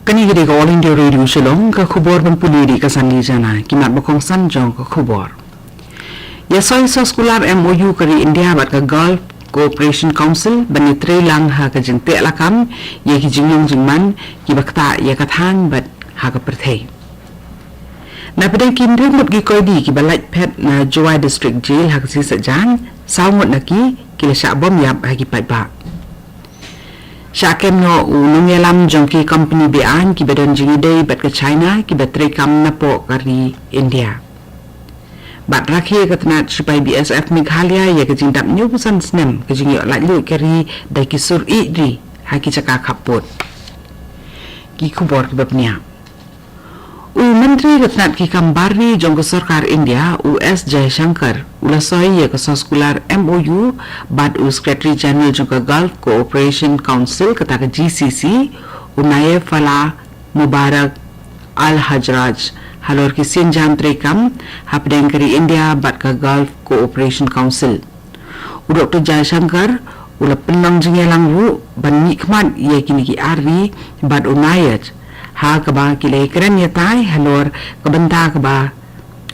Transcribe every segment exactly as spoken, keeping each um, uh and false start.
Kane ka dei ka All India Radio Shillong, ka khubor ban pule da ka Sanli Jana, ki mat ba kongsan jong ka khubor. Ïa soi soskular M O U ka ri India bad ka Gulf Cooperation Council ban ïatrei lang ha ka jingteh lakam ïa ki jinglong jingman kiba ktah ïa ka thaiñ bad ha ka pyrthei. Na pdeng ki hynriew ngut ki koidi kiba lait phet na Jowai District Jail ha ka sngi Saitjaiñ, saw ngut na ki ki la shah bom ïap ha ki paidbah. Shah kem noh u nongïalam jong ki kompani be-aiñ kiba don jingïadei bad ka China kiba treikam napoh ka ri India. Bad rakhe ka tnat shipai B S F Meghalaya ïa ka jingdap hynñiewphew san snem ka jingïoh laitluid ka ri da ki sur ïeid ri ha ki jaka khappud. Ki khubor kiba bniah. U Myntri ka tnat ki kam bar ri jong ka sorkar India, u S Jaishankar, u la soi ïa ka soskular M O U bad u Secretary General jong ka Gulf Cooperation Council, kata ka G C C, u Nayef Falah Mubarak Al Hajraj halor ki sienjam treikam hapdeng ka ri India bad ka Gulf Cooperation Council. U Doktor Jaishankar u la pynlong jingïalang ruh ban mihkhmat ïa kine ki ar ri bad u Nayef, ha kaba ki la ïakren ïatai halor ka bynta kaba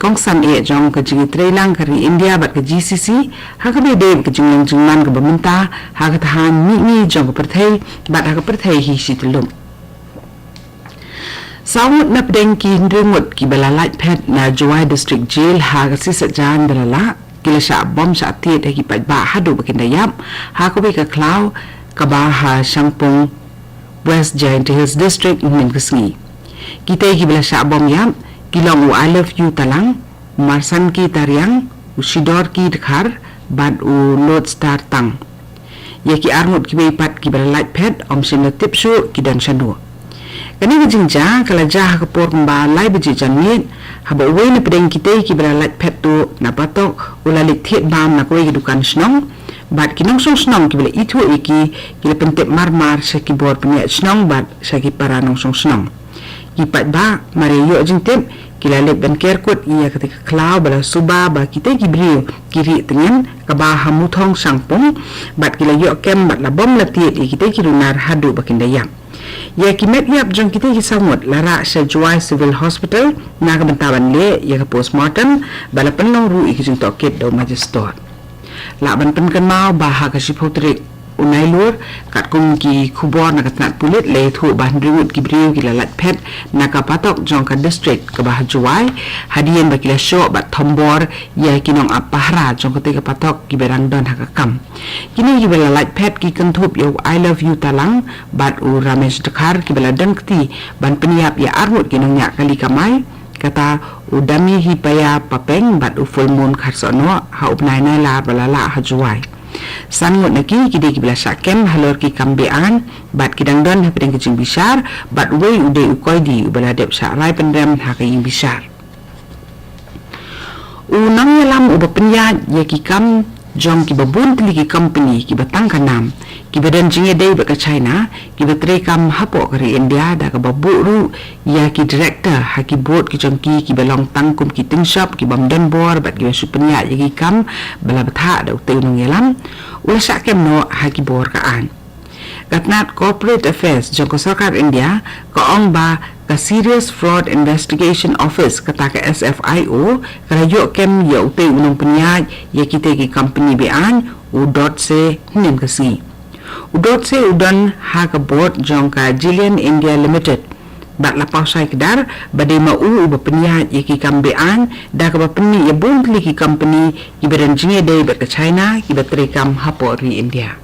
kongsan eh jong ka jingïatreilang ka ri India bad ka G C C, ha kaba ïadei bad ka jinglong jingman kaba mynta ha ka thaiñ mihngi jong ka pyrthei bad ha ka pyrthei hi shi tyllup. Saw ngut na pdeng ki hynriew ngut kiba la lait phet na Jowai District Jail ha ka sngi Saitjaiñ ba la lah, ki la shah bom shah tied ha ki paidbah haduh ba kin da ïap ha kawei ka khlaw kaba ha Shangpung, West Jaintia Hills District, hynnin ka sngi. Kitei kiba la shah bom ïap ki long u I Love You Talang, u Marsanki Tariang, u Shidorki Dkhar bad u Lodestar Tang. Ïa ki ar ngut kiwei pat kiba la lait phet ym shym la tip shuh ki don shano. Kane ka jingjia ka la jia ha ka por kumba lai baje janmiet, haba uwei na pdeng kitei kiba la lait phet tuh na Patok u la leit thied bam na kawei ka dukan shnong, bad ki nongshong shnong kiba la ithuh ïa ki, ki la pyntip mar mar sha ki bor pynïaid shnong bad sha ki para nongshong shnong. Ki paidbah mar ïa ïoh jingtip ki la leit ban ker kut ïa katei ka khlaw ba la suba ba kitei ki briew ki rieh tngen kaba ha Muthong Shangpung, bad ki la ïoh kem bad la bom la tied ïa kitei ki runar haduh ba kin da ïap. Ïa ki met ïap jong kitei ki saw ngut la rah sha Jowai Civil Hospital na ka bynta ban leh ïa ka postmortem bad la pynlong ruh ïa ka jingtohkit da u Magistrate. Lah ban pynkynmaw ba ha ka shiphew tarik u Nailur, katkum ki khubor na ka tnat pulit la ïathuh ba hynriew ngut ki briew ki la lait phet na ka Patok jong ka district kaba ha Jowai, hadien ba ki la shoh bad thombor ïa ki nongap pahara jong katei ka Patok kiba dang don ha ka kam. Kine kiba la lait phet ki kynthup ïa u I Love You Talang bad u Ramesh Dkhar kiba la don kti ban pynïap ïa ar ngut ki nongñiah kali kamai, kata u Dami Hipaya Papeng bad u Full Moon Kharsohnoh ha u bnai Nailar ba la lah ha Jowai. San ngut na ki ki dei kiba la shah kem halor ki kam be-aiñ bad ki dang don hapdeng ka jingbishar, bad uwei u dei u koidi uba la dep shah rai pynrem ha ka ïingbishar. U nongïalam uba pynïaid ïa ki kam jong kiba bun tylli ki kompani kiba tang ka nam, kiba don jingïadei bad ka China, kiba treikam hapoh ka ri India da kaba buh ruh ïa ki director ha ki board ki jong ki kiba long tang kum ki tyngshop ki bym don bor bad kiba shu pynïaid ïa ki kam ba la bthah da utei u nongïalam, u la shah kem noh ha ki bor ka aiñ. Ka tnat Corporate Affairs jong ka sorkar India ka ong ba ka Serious Fraud Investigation Office, kata ka S F I O, ka la ïoh kem ïa utei u nongpynïaid ïa kitei ki kompani be-aiñ, u Dotse, hynnin ka sngi. U Dotse u don ha ka board jong ka Gillian India Limited, bad la paw shai kdar ba dei ma u uba pynïaid ïa ki kam be-aiñ da kaba pynmih ïa bun tylli ki kompani kiba don jingïadei bad ka China kiba treikam hapoh ri India.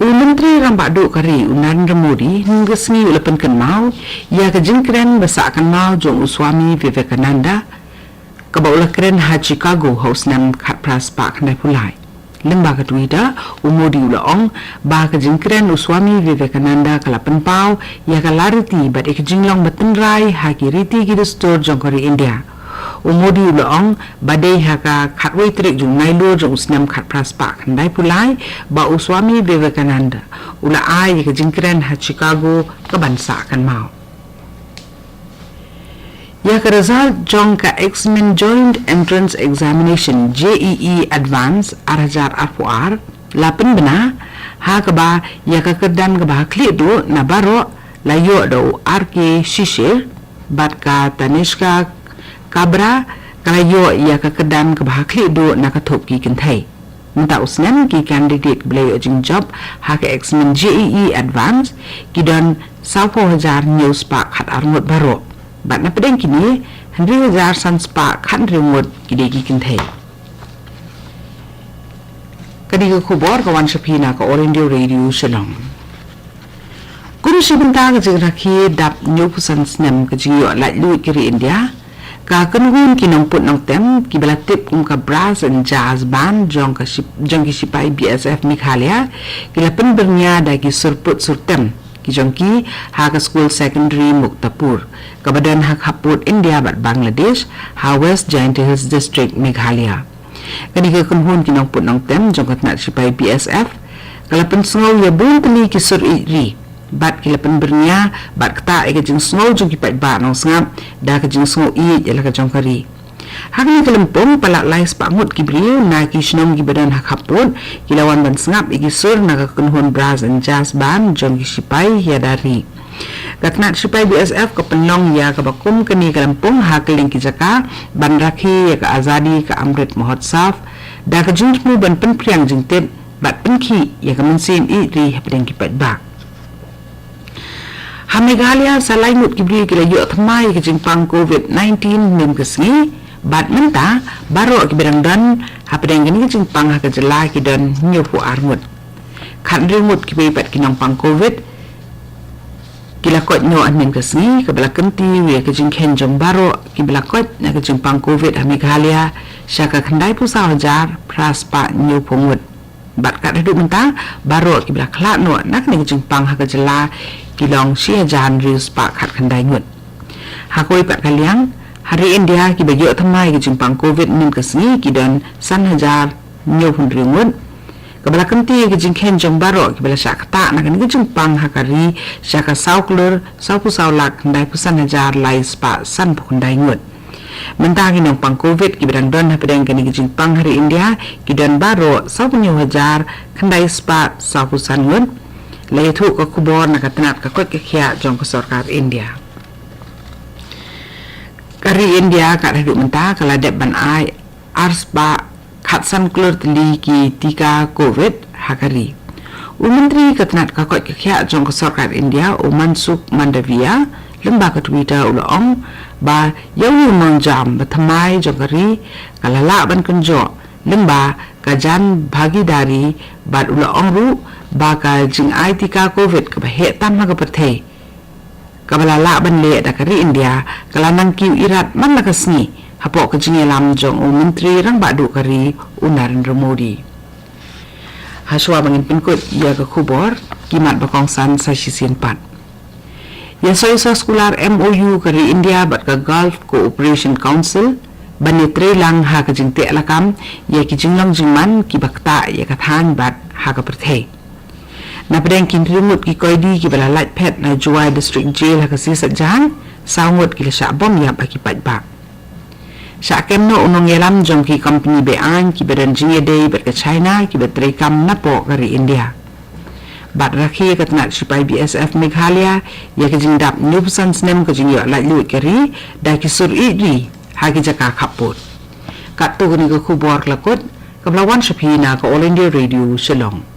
U Myntri Rangbah Duh ka ri, u Narendra Modi, hynnin ka sngi u la pynkynmaw ïa ka jingkren ba sah kynmaw jong u Swami Vivekananda, kaba u la kren ha Chicago ha u snem khatphra spah khyndai phew lai. Lyngba ka Twitter, u Modi u la ong ba ka jingkren u Swami Vivekananda ka la pynpaw ïa ka lariti bad ïa ka jinglong ba tynrai ha ki riti ki dustur jong ka ri India. U Modi u la ong ba dei ha ka khatwei tarik jong u Nailur jong u snem khatphra spah khyndai phew lai ba u Swami Vivekananda u la ai ïa ka jingkren ha Chicago kaban sah kynmaw. Ïa ka result jong ka Examen Joint Entrance Examination, J E E Advance, ar hajar arphew ar la pynbna, ha kaba ïa ka kyrdan kaba ha khlieh duh na baroh la ïoh da u R K Shishir bad ka Tanishka Kabra ka la ïoh ïa ka kyrdan kaba ha khlieh duh na ka thup ki kynthei. Mynta u snem ki candidate ba la ïoh jingjop ha ka exam J E E Advance ki don sawphew hajar hynñiew spah khatar ngut baroh. Bad na pdeng kine, hynriew hajar san spah khathynriew ngut ki dei ki kynthei. Kane ka khubor ka wan sha phi na ka All India Radio Shillong. Kum shi bynta ka jingrakhe dap hynñiewphew san snem ka jingïoh laitluid ka ri India, ka kynhun ki nongput nongtem kiba la tip kum ka Brass and Jazz Band jong ka ship, jong ki shipai B S F Meghalaya ki la pynbyrngia da ki sur put sur tem ki jong ki ha ka skul secondary Muktapur kaba don ha khappud India bad Bangladesh ha West Jaintia Hills District, Meghalaya. Kane ka kynhun ki nongput nongtem jong ka tnat shipai B S F ka la pynsngew ïa bun tylli ki sur ïeit ri bad ki la pynbyrngia bad ktah ïa ka jingsngew jong ki paidbah nongsngap da ka jingsngew ïeit ïa la ka jong ka ri. Ha kane ka lympung palat lai spah ngut ki briew na ki shnong kiba don ha khappud ki la wan ban sngap ïa ki sur na ka kynhun Brass and Jazz Band jong ki shipai ïada ri. Ka tnat shipai B S F ka pynlong ïa kaba kum kane ka lympung ha kylleng ki jaka ban rakhe ïa ka Azadi ka Amrit Mahotsav da ka jingthmu ban pynphriang jingtip bad pynkhih ïa ka mynsiem ïeit ri hapdeng ki paidbah. Ha Meghalaya sa lai ngut ki briew ki la ïoh thymmai ïa ka jingpang covid nineteen mynne ka sngi bad mynta baroh kiba dang don hapdeng kane ka jingpang ha ka jylla ki don hynñiewphew ar ngut. Khathynriew ngut kiba dei pat ki nongpang covid ki la koit noh mynne ka sngi kaba la kyntiew ïa ka jingkheiñ jong baroh kiba la koit na ka jingpang covid ha Meghalaya sha ka khyndaiphew saw hajar phra spah hynñiewphew ngut. Bad kat haduh mynta baroh kiba la khlad noh na kane ka jingpang ha ka jylla ki long shi hajar hynriew spah khatkhyndai ngut. Ha kawei pat ka liang, ha ri India kiba ïoh thymmai ka jingpang covid mynne ka sngi ki don san hajar hynñiewphew hynriew ngut. Kaba la kyntiew ïa ka jingkheiñ jong baroh kiba la shah ktah na kane ka jingpang ha ka ri sha ka saw klur sawphew saw lak khyndaiphew san hajar lai spah sanphew khyndai ngut. Mynta ki nongpang covid kiba dang don hapdeng kane ka jingpang ha ri India ki don baroh sawphew hynñiew hajar khyndai spah sawphew san ngut. La ïathuh ka khubor na ka tnat ka koit ka khiah jong ka sorkar India. Ka ri India kat haduh mynta ka la dep ban ai ar spah khatsan klur tylli ki tika covid ha ka ri. U Myntri ka tnat ka koit ka khiah jong ka sorkar India, u Mansukh Mandaviya, lyngba ka Twitter u la ong ba ïa u nongjam ba thymmai jong ka ri ka la lah ban kynjoh lyngba ka Jan Bhagidari bad u la ong ruh ba ka jingai tika covid kaba heh tam ha ka pyrthei kaba la lah ban leh da ka ri India ka la nang kiew irat man la ka sngi hapoh ka jingïalam jong u Myntri Rangbah Duh ka ri u Narendra Modi. Hashwa ba ngin pynkut ïa ka khubor, ki mat ba kongsan sa shisien pat. Ïa soi sa skular M O U ka ri India bad ka Gulf Cooperation Council ban ïatreilang ha ka jingteh lakam ïa ki jinglong jingman kiba ktah ïa ka thaiñ bad ha ka pyrthei. Na pdeng ki hynriew ngut ki koidi kiba la lait phet na Jowai District Jail ha ka sngi Saitjaiñ, saw ngut ki la shah bom ïap ha ki paidbah. Shah kem noh u nongïalam jong ki kompani be-aiñ kiba don jingïadei bad ka China kiba treikam napoh ka ri India. Bad rakhe ka tnat shipai B S F Meghalaya ïa ka jingdap hynñiewphew san snem ka jingïoh laitluid ka ri da ki sur ïeit ri ha ki jaka khappud. Katto kane ka khubor ka la kut, kaba la wan sha phi na ka All India Radio Shillong.